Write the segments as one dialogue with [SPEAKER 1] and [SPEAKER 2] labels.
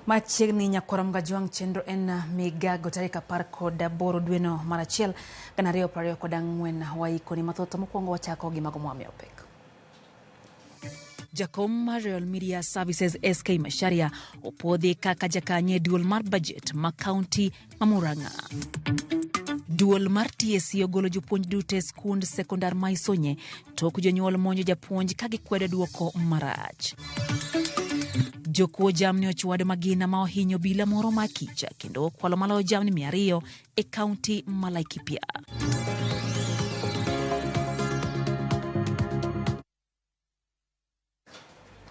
[SPEAKER 1] Machiegni nyakwar Mgajwang' chenro en migago tarik 18 dweno mar achiel 2024 waikoni mathoth. Mokwongo wachako gi mago mwamiyo pek. Jakom mar Royal Media Services SK Macharia opuodhi kaka jakanyo e duol mar budget ma kaunti ma Murang'a. Duol mar TSC ogolo jopuonj duto e skund sekondar ma Isonye tok jonyuol monjo japuonj ka gikwedo duoko marach. Jokuo jamni ochwado magina ma ohinyo obila moro ma Kicha kendo okwalo maloyo jamni 200 e kaunti ma Laikipia.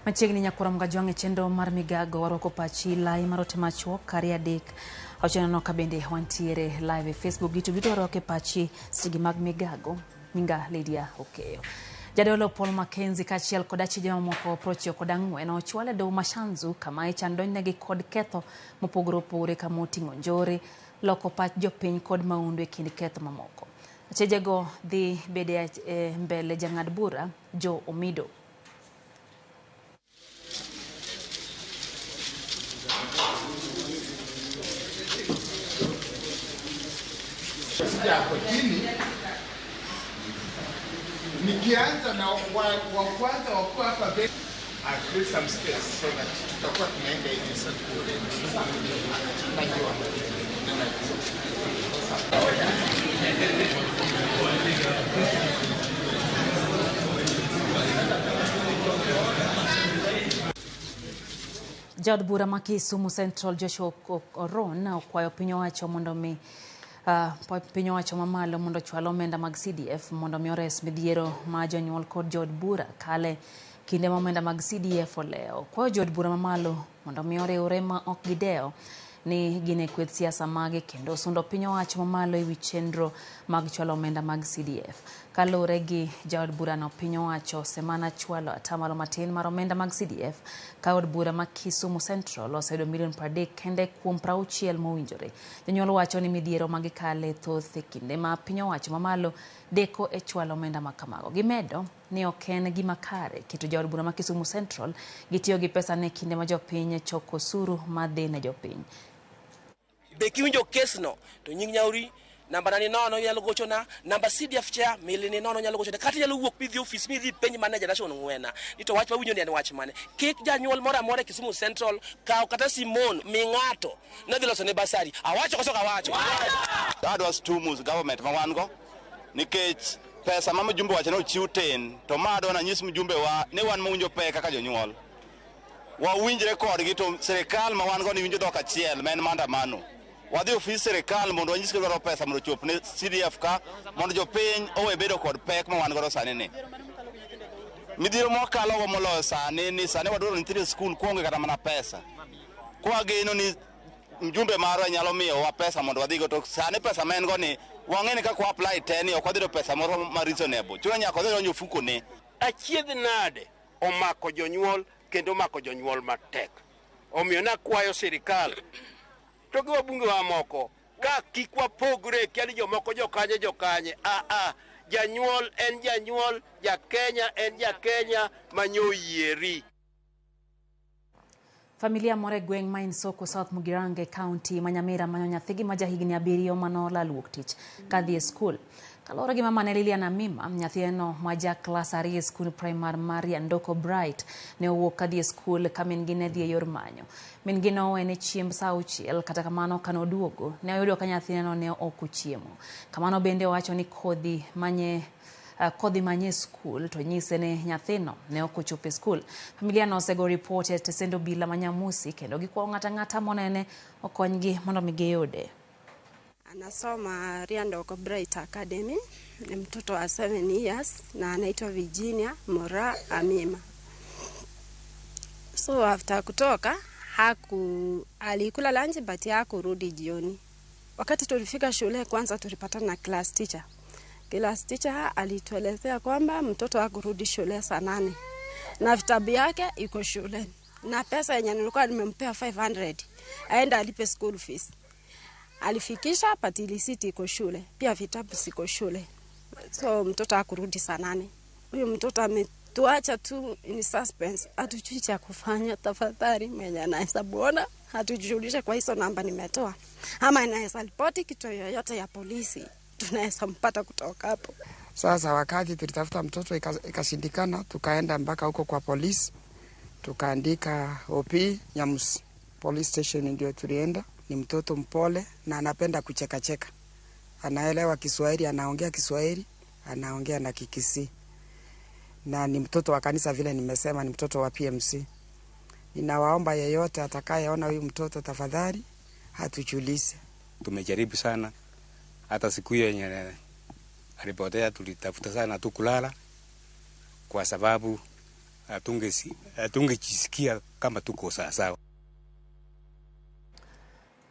[SPEAKER 1] Machiegni nyakwar Mgajwang' e chenro mar migago warwako pachi lai mar ote machuok kari 3 ocheneno ka bende wantiere live e Facebook gi YouTube duto warwako e pachi sechegi mag migago. Nyinga Lydia Okeyo. Jadolo Paul Mackenzie kaachiel kod achije mamoko 94 ochwal e doho ma Shanzu kama ichan donjnegi kod ketho mopogore opogore kama oting'o njore, loko pach jopiny kod maundu e kind ketho mamoko. Achijego dhi bede e mbele jang'ad bura Joe Omido.
[SPEAKER 2] Kotini nikianza na wa kwanza wakuwa hapa I create some space so that tutakuwa tunaenda hivi sasa. Najua.
[SPEAKER 1] Jaod bura ma Kisumu Central Joshua Oron okwayo piny owacho mondo mi piny owacho mamalo mondo ochwal omenda mag CDF mondo mi ores midhiero ma jonyuol kod jood bura kale kinde ma omenda mag CDF olewo. Okwayo jood bura mamalo mondo mi oriwre ma ok gidewo ni gin e kweth siasa mage kendo sundo piny owacho mamalo ewi chenro mag chwalo omenda mag CDF. Kaluwore gi jaod burano, piny owacho osemana chwalo atamalo matin mar omenda mag CDF ka od bura ma Kisumu Central oseyudo milion 30 kende kuom 60 mowinjore. Jonyuol wacho ni midhiero ma gikale thoth e kinde ma piny owacho mamalo deko e chwalo omenda ma kamago. Gimedo ni ok en gima kare keto jaod bura ma Kisumu Central gitiyo gi pesa ne kinde ma jopiny choko osuru madhi ne jopiny.
[SPEAKER 3] Be kiwinjo kesno to nying nyauri namba na ni nono inyalo gochona, namba CDF chair mili ni nono inyalo gochona, kata inyalo wuok midhi ofis midhi penj manager Nation Ng'wena ni to wach mawinjo ni en wach mane. Kik janyuol moro amora e Kisumu Central kaw kata Simon mi ng'ato nodhi loso ne basari. Awacho koso ok awacho?
[SPEAKER 4] Adwa stumu government ma wan go nikech pesa ma mjumbe wacho ni ochiw tin, to ma adwa nanyis mjumbe wa ni wan mawinjo pek kaka jonyuol. Wawinjre kodgi to sirikal ma wan go ni winjo dhok achiel ma en maandamano. Wadhi ofis sirikal mondo wanyis ni dwaro pesa mondo ochop ne CDF ka mondo jopiny owe bedo kod pek ma wan godo sani ni. Midhiero mwakalo go moloyo sani ni sani wadwaro nyithindo e skul kuonge kata mana pesa. Kwageno ni mjumbe marwa nyalo miyowa pesa mondo wadhigo, to sani pesa ma en go ni wang'e ni kaka wa apply te ni ok wadhi yudo pesa moro ma reasonable. Chuno nyaka wadhi donjo ofuko ne.
[SPEAKER 5] Achiedh nade omako jonyuol kendo omako jonyuol matek. Omiyo nakwayo sirikal to gi wabunge mamoko ka kik wapogre kia ni jomoko jokanye jokanye. Janyuol en janyuol, ja Kenya en ja Kenya manyo yieri.
[SPEAKER 1] Familia moro e gweng' ma Insoko South Mugirango e kaunti ma Nyamira manyo nyathigi ma jahigni 7 manolal wuok tich kadhi e skul. Kaluwore gi mamane Lilian Amima, nyathino ma ja klas 2 e skul primar mar Yandoko Bright ne owuok kadhi e skul ka min-gi ne dhi e yor manyo. Min-gi nowene chiemb saa 6, kata kamano kanoduogo ne oyudo ka nyathineno ne ok ochiemo. Kamano bende owacho ni kodhi manye skul to nyise ni nyathino ne ok ochopo e skul. Familia no osego ripot e tesend obila ma Nyamusi kendo gikwayo ng'ato ang'ata monene okonygi mondo mi giyude.
[SPEAKER 6] Anasoma Riandoko Bright Academy, ni mtoto wa 7 years na anaitwa Virginia Mora Amima. So after kutoka alikula lunch but hakurudi jioni. Wakati tulifika shule kwanza tulipatana na class teacher. Class teacher alituelezea kwamba mtoto hakurudi shule saa 8 na vitabu yake iko shule na pesa yenye nilikuwa nimempea 500 aende alipe school fees. Alifikisha but receipt iko shule, pia vitabu siko shule. So mtoto hakurudi saa 8. Huyu mtoto ametuacha tu in suspense, hatujui cha kufanya. Tafadhali mwenye anaweza muona atujulishe kwa hizo namba nimetoa, ama anaweza ripoti kitu yoyote ya polisi, tunaweza mpata kutoka hapo.
[SPEAKER 7] Sasa wakati tulitafuta mtoto ikashindikana, tukaenda mpaka huko kwa polisi, tukaandika OP Nyamusi Police Station, ndio tulienda. Ni mtoto mpole na anapenda kuchekacheka, anaelewa Kiswahili, anaongea Kiswahili, anaongea na Kikisii, na ni mtoto wa kanisa, vile nimesema, ni mtoto wa PMC. Ninawaomba yeyote atakayeona huyu mtoto, tafadhali hatujulishe.
[SPEAKER 8] Tumejaribu sana, hata siku hiyo yenye alipotea tulitafuta sana tu kulala, kwa sababu hatungejisikia kama tuko sawasawa.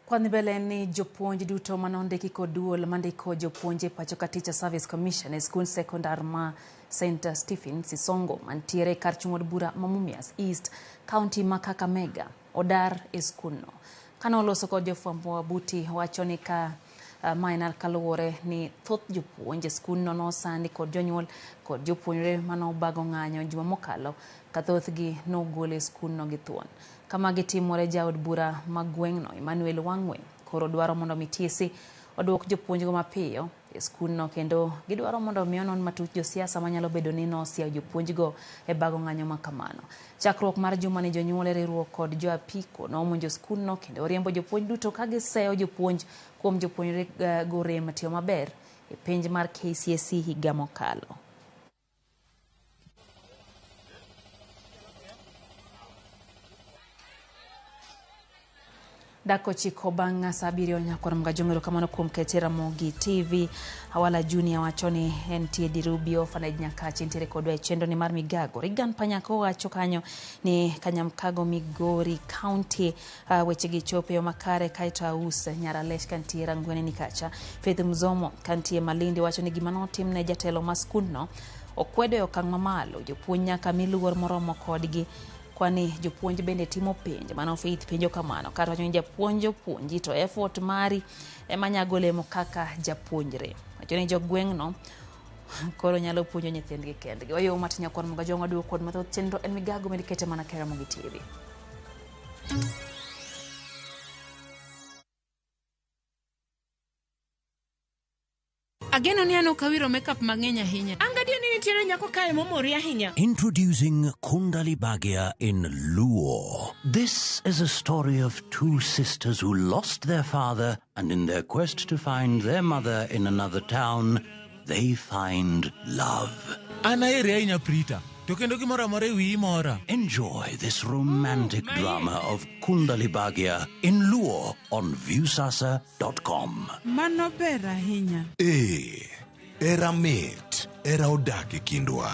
[SPEAKER 1] Kwadhi mbele ni jopuonj duto manondiki kod duol mandiko jopuonje pacho ka Teacher Service Commission e skund sekondar ma St. Stephen Sisongo mantiere kar chung' od bura ma Mumias East, kaunti ma Kakamega odar e skundno. Kane oloso kod jofwambo Wabuti wacho ni ka mae kaluwore ni thoth jopuonj e skundno nosandi kod jonyuol kod jopuonjre manobago ng'anyo juma mokalo ka thothgi nogol e skundno gi thuon. Kama gitimore, jaod bura ma gweng'no Emmanuel Wangwe koro dwaro mondo mi TSC oduok jopuonjgo mapiyo e skundno, kendo gidwaro mondo mi onon matut josiasa manyalo bedo ni nosiayo jopuonjgo e bago ng'anyo ma kamano. Chakruok mar juma ni jonyuol e riwruok kod jo apiko nomonjo skundno kendo oriembo jopuonj duto ka giseyo jopuonj kuom jopuonjre go rem tiyo maber e penj mar KCSE higa mokalo. Dakika 9 bang' saa 7 nyakwar Mgajong, erokamano kuom kete Ramogi TV. Awala Junior wacho ni entie Dirubio Faned Nyakachi nitiere kodwa e chenro ni mar Migago. Regan Panyako wacho kanyo ni Kanyamkago Migori County, wechegi chopo e yo makare. Kaeto Aus Nyaralesh kantie Rangwene ni kacha. Faith Mzomo kantie Malindi wacho ni gima notim ne jatelo ma skundno okwedo e okang' mamalo. Jopuonj nyaka mi luor moromo kodgi, kwani jopuonj bende timo penj. Mano Faith penjo kamano. Kata wacho ni japuonj opuonji to effort mari ema nyago olemo kaka japuonjre. Wacho ni jogweng'no koro nyalo puonjo nyithindgi kendgi. Wayo matin nyakwar Mgajong, waduogo kod mathoth chenro en Migago medikete mana e Ramogi TV.
[SPEAKER 9] Ageno ni an ok awiro makeup mang'eny ahinya.
[SPEAKER 10] An gadier ni nitiere nyako kae momori ahinya.
[SPEAKER 11] Introducing Kundali Bhagya in Luo. This is a story of two sisters who lost their father, and in their quest to find their mother in another town, they find love.
[SPEAKER 12] An aheri ahinya Prita, to kendo gimoro amora e wiyi mora.
[SPEAKER 11] Enjoy this romantic drama of Kundali Bhagya in Luo on Viusasa.com.
[SPEAKER 13] Mano ber ahinya.
[SPEAKER 14] Ee, era mit, era odak e kindwa.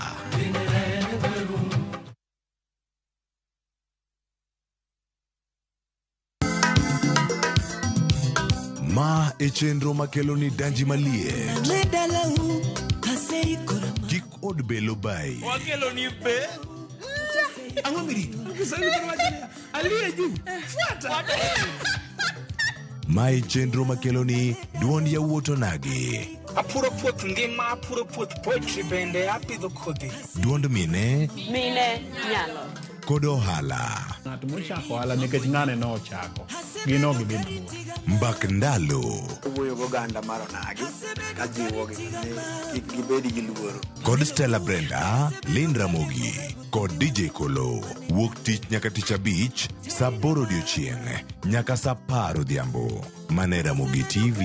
[SPEAKER 14] Ma e chenro makelo ni danji maliet. Kik od belo bai.
[SPEAKER 15] Wakelo ni be. Ang'o mirito? Kiswahili koro wacho niya, aliye juu. Fuata.
[SPEAKER 14] Ma e chenro makelo ni duond yawuot onagi.
[SPEAKER 2] Apuro puoth ngima, apuro puoth poetry bende apidho kodhi.
[SPEAKER 14] Duond mine
[SPEAKER 16] Mine nyalo.
[SPEAKER 14] kod ohala.
[SPEAKER 17] Ng'at mochako ohala nikech ng'ane nochako, gin ok gidhi mabor.
[SPEAKER 14] Mbak ndalo
[SPEAKER 18] Owuoyo goganda mar onagi kajiwogi ni kik gibed gi luoro.
[SPEAKER 14] kod Stella Brenda, Lynn Ramogi kod DJ Kolo. Wuok tich nyaka tich abich saa 8 odiochieng' nyaka saa 10 odhiambo. Mane Ramogi TV.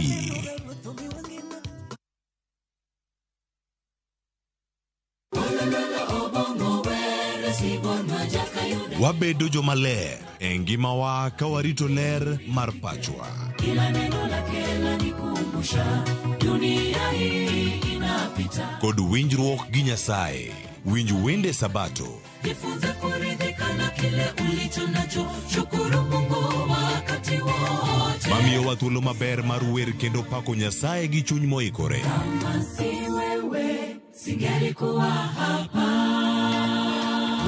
[SPEAKER 14] Wabedo jomaler e ngimawa ka warito ler mar pachwa.
[SPEAKER 19] Kila neno lake lanikumbusha dunia hii inapita.
[SPEAKER 14] Kod winjruok gi Nyasaye. Winj wende Sabato.
[SPEAKER 19] Jifunze kuridhika na kile ulicho nacho, shukuru Mungu wakati wote.
[SPEAKER 14] Mamiyowa thuolo maber mar wer kendo pako Nyasaye gi chuny moikore.
[SPEAKER 19] Kama si wewe singelikuwa hapa.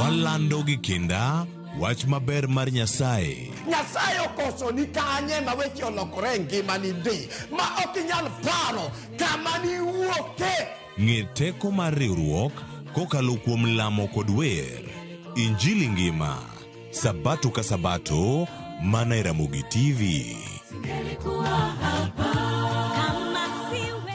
[SPEAKER 14] Walando gi kinda wach maber mar Nyasaye.
[SPEAKER 20] Nyasaye okoso ni kanye ma weche olokore e ngimani ndi ma ok inyal paro kama niwuoke.
[SPEAKER 14] Ng'e teko mar riwruok kokalo kuom lamo kod wer. Injili ngima. Sabato ka Sabato, Mana e Ramogi TV.
[SPEAKER 19] Singelikuwa hapa kama siwe.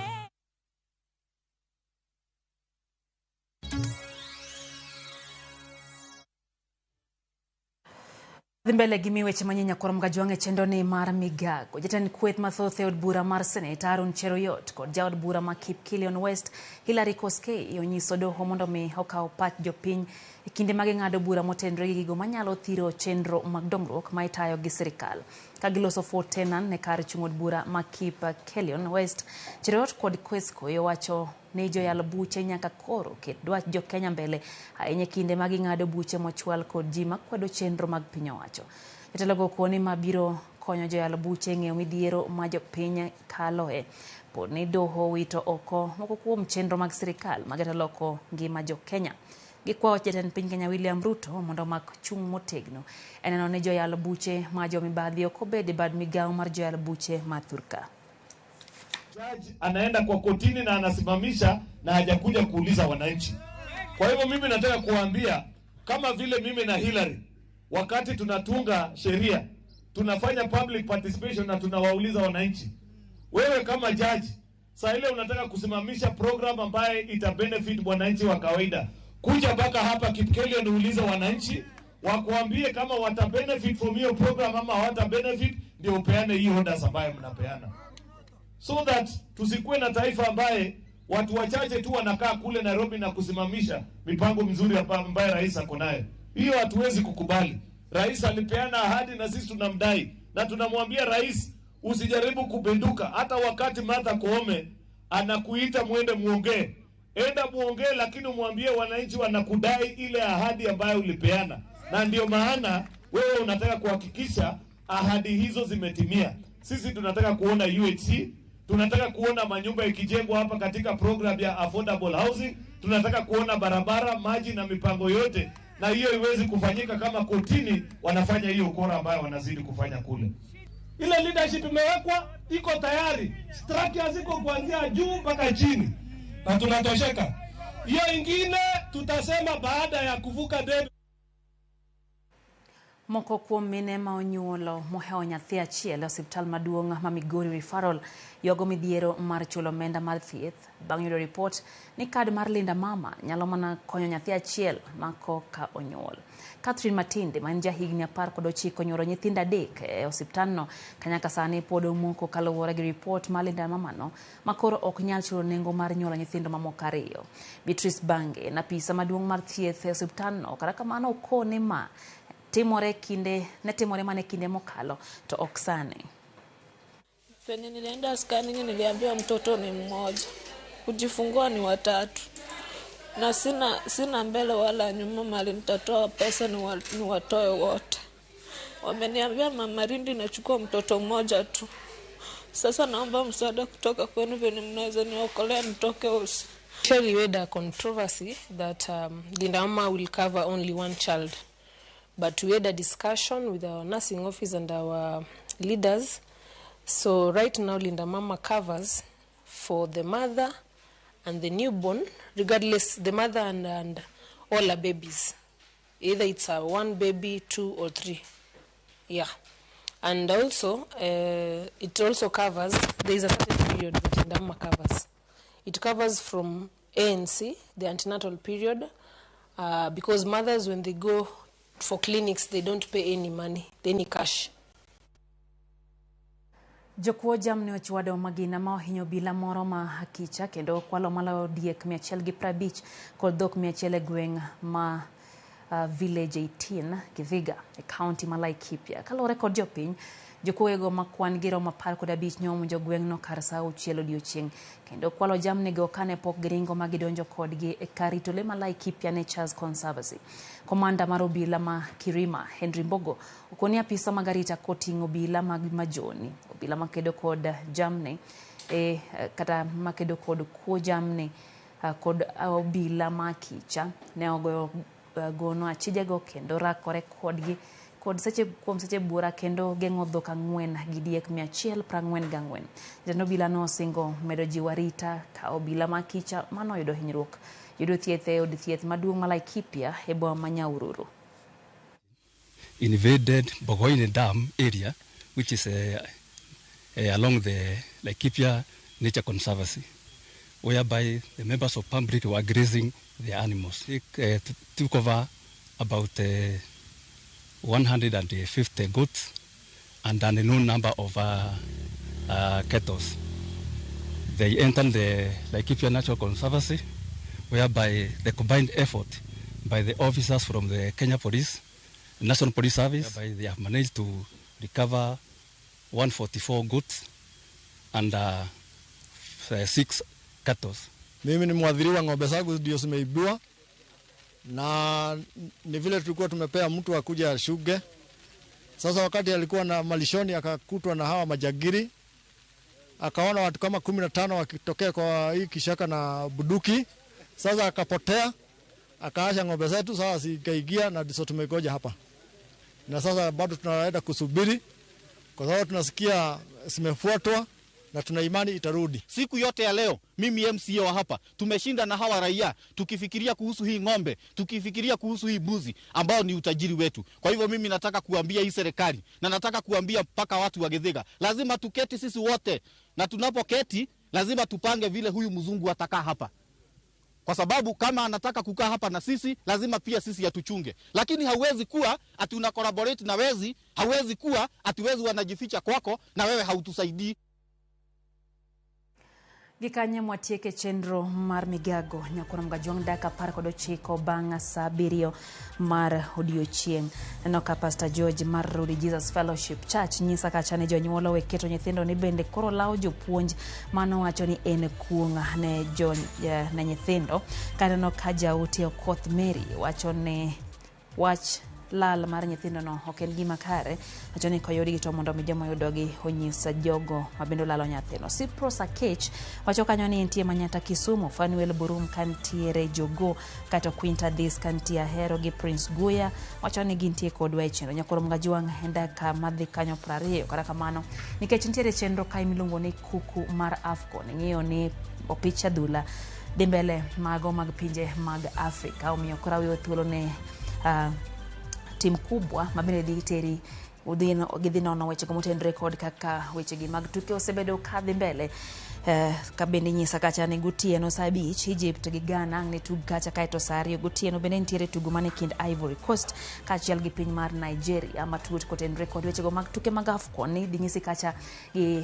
[SPEAKER 1] Dhi mbele gi mi weche manyien nyakwar Mgajwang' e chenro ni mar migago. Jatend kweth mathoth e od bura mar Senate Aaron Cheruiyot kod jaod bura ma Kipkelion West Hillary Koskei onyiso doho mondo mi okaw pach jopiny e kinde ma ging'ado bura motenore gi gigo manyalo thiro chenro mag dongruok ma itayo gi sirikal. Ka giloso Fort Tenan e kar chung' od bura ma Kipkelion West, Cheruiyot kod Koskei owacho ni joyal buche nyaka koro ket dwach jo-Kenya mbele ahinya e kinde ma ging'ado buche mochwal kod ji makwedo chenro mag piny owacho. Jotelogo okoni ma biro konyo joyal buche ng'eyo midhiero ma jopiny kaloe. Pod ni doho wito oko moko kuom chenro mag sirikal mageto loko ngima jo-Kenya. Gikwayo jatend piny Kenya William Ruto mondo omak chung' motegno e neno ni joyal buche ma jomibadhi ok obed e bad migawo mar joyal buche ma thurka.
[SPEAKER 16] Judge anaenda kwa kotini na anasimamisha na hajakuja kuuliza wananchi. Kwa hivyo mimi nataka kuambia kama vile mimi na Hillary wakati tunatunga sheria tunafanya public participation na tunawauliza wananchi. Wewe kama judge saa ile unataka kusimamisha program ambaye ita benefit wananchi wa kawaida, kuja mpaka hapa Kipkelion uulize wananchi wakuambie kama wata benefit from hiyo program ama hawata benefit, ndio upeane hiyo orders ambayo mnapeana. So that tusikuwe na taifa ambaye watu wachache tu wanakaa kule Nairobi na kusimamisha mipango mizuri ambayo rais ako nayo. Hiyo hatuwezi kukubali. Rais alipeana ahadi na sisi tunamdai na tunamwambia rais usijaribu kubenduka. Hata wakati Martha Koome anakuita muende muongee, enda muongee, lakini umwambie wananchi wanakudai ile ahadi ambayo ulipeana, na ndio maana wewe unataka kuhakikisha ahadi hizo zimetimia. Sisi tunataka kuona UHC, tunataka kuona manyumba ikijengwa hapa katika program ya affordable housing, tunataka kuona barabara, maji na mipango yote, na hiyo iwezi kufanyika kama kotini wanafanya hiyo ukora ambayo wanazidi kufanya kule.
[SPEAKER 21] Ile leadership imewekwa, iko tayari, structures ziko kuanzia juu mpaka chini na tunatosheka. Hiyo ingine tutasema baada ya kuvuka debe.
[SPEAKER 1] Moko kuom mine ma onyuolo mohewo nyathi achiel e osiptal maduong' ma Migori Referral ywago midhiero mar chulo omenda mar thieth bang' yudo ripot ni kad mar Linda Mama nyalo mana konyo nyathi achiel ma koka onyuol. Catherine Matinde ma en jahigni 19 onyuolo nyithindo 3 e osiptalno ka nyaka sani pod omoko kaluwore gi ripot mar Linda Mamano ma koro ok nyal chulo nengo mar nyuolo nyithindo mamoko 2. Beatrice Bange en apisa maduong' mar thieth e osiptalno, kata kamano okone ma timore kinde ne timore mane kinde mokalo to ok sani.
[SPEAKER 22] Penye nilienda scanning niliambiwa mtoto ni mmoja, kujifungua ni watatu, na sina mbele wala nyuma mali nitatoa pesa ni watoe wote. Wameniambia Mama Rindi nachukua mtoto mmoja tu. Sasa naomba msaada kutoka kwenu venye mnaweza niokolea nitoke usi.
[SPEAKER 23] Actually we had a controversy that Linda Mama will cover only one child. But we had a discussion with our nursing office and our leaders. So right now Linda Mama covers for the mother and the newborn, regardless the mother and all her babies. Either it's a 1 baby, 2 or 3. Yeah. And also, it also covers, there is a certain period that Linda Mama covers. It covers from ANC, the antenatal period, because mothers, when they go for clinics, they don't pay any money, any cash.
[SPEAKER 1] Jokuo jamni ochwado magina ma ohinyo obila moro ma Akicha kendo kwalo maloyo diek 150 kod dhok 100 e gweng' ma Village 18 Githiga e kaunti ma Laikipia. Kaluwore kod jopiny, jokuoyego ma kwan gi romo 15 nyomonjo gweng'no kar saa 6 odiochieng' kendo kwalo jamnigo kane pok giringo ma gidonjo kodgi e kar rito le ma Laikipia Nature's Conservancy. Komanda mar obila ma Kirima Henry Mbogo okoni apisa mag arita koting'o obila mag Majoni, obila makedo kod jamni kata makedo kod kuo jamni kod obila ma Akicha ne ogoyo gono achijego kendo rakore kodgi kod seche kuom seche buora kendo geng'o dhok 4 gi diek 144. Jatend obila no osingo medo jiwo arita ka obila ma Akicha manoyudo hinyruok yudo thieth e od thieth maduong' ma Laikipia e boma ma Nyahururu.
[SPEAKER 3] invaded Bogoine Dam area, which is along the Laikipia Nature Conservancy, whereby the members of public were grazing the animals. It took over about 150 goats and an unknown number of cattle. They entered the Laikipia Natural Conservancy, whereby the combined effort by the officers from the Kenya Police, National Police Service, whereby they have managed to recover 144 goats and 6 cattle.
[SPEAKER 4] Mimi ni mwadhiriwa, ng'ombe zangu ndio zimeibiwa, na ni vile tulikuwa tumepea mtu akuja ashuge. Sasa wakati alikuwa na malishoni akakutwa na hawa majagiri, akaona watu kama 15 wakitokea kwa hii kishaka na buduki. Sasa akapotea, akaacha ng'ombe zetu, sasa zikaingia na ndizo tumegoja hapa. Na sasa bado tunaenda kusubiri kwa sababu tunasikia zimefuatwa na tuna imani itarudi.
[SPEAKER 5] Siku yote ya leo mimi MCA wa hapa tumeshinda na hawa raia tukifikiria kuhusu hii ng'ombe, tukifikiria kuhusu hii mbuzi ambao ni utajiri wetu. Kwa hivyo mimi nataka kuambia hii serikali na nataka kuambia mpaka watu wa Githiga, lazima tuketi sisi wote, na tunapoketi lazima tupange vile huyu mzungu atakaa hapa. Kwa sababu kama anataka kukaa hapa na sisi, lazima pia sisi atuchunge. Lakini hauwezi kuwa ati una collaborate na wezi, hauwezi kuwa ati wezi wanajificha kwako na wewe hautusaidii.
[SPEAKER 1] Gikanye mwatieke chenro mar migago nyakoro mgajuang dakika 19 bang' saa 7 mar odiochieng'. Neno ka Pastor George mar Rudi Jesus Fellowship Church nyisa kacha ni jonyuol owe keto nyithindo ni bende koro lawo jopuonj mano wacho ni en kuong' ne jo ne nyithindo. Kaneno ka jaote Okoth Mary wacho ni wach lal mar nyithindo no ok en gima kare, wacho ni koyudgi to mondo mi joma oyudogi onyis jogo mabende olalo nyathino. Sipros Akech wacho kanyo ni entie Manyata Kisumu, Fanuel Burum kantiere Jogo, kata Quinta This kantie Ahero gi Prince Guya wacho ni gintie kodwa e chenro. Nyakoro Mgajuang' en dakika madhi kanyo 20. Kata kamano nikech nitiere chenro kae miluongo ni kuku mar AFCON, ing'eyo ni opich adhula dhi mbele mago mag pinje mag Afrika, omiyo koro aweyo thuolo ne tim kubwa mabende dhi teri gidhi nono wechego motenore kod kaka wechegi mag tuke osebedo kadhi mbele. Ka bende nyisa kacha ni gotieno saa 5 Egypt gi Ghana ang' ne tug kacha, kaeto saa 2 gotieno bende nitiere tugo mane kind Ivory Coast kaachiel gi piny mar Nigeria. Matut kotenore kod wechego mag tuke mag AFCON ni dhi nyisi kacha gi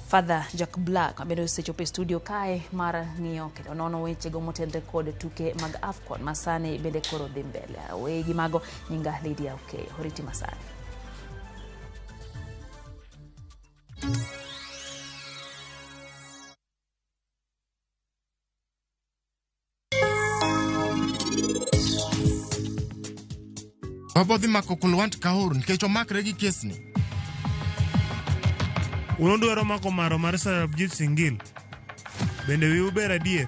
[SPEAKER 1] Father Jack Black mabende osechopo e studio kae mar ng'iyo kendo nono wechego motenore kod tuke mag AFCON masani bende koro dhi mbele. Wegi mago nyinga Lydia Okeyo. Oriti masani.
[SPEAKER 24] Wabodhi mako Kulwant Kaur nikech omakre gi kesni.
[SPEAKER 25] Un udwaro mako maro mar Sarabjit Singh Gill. Bende wiu ber adier?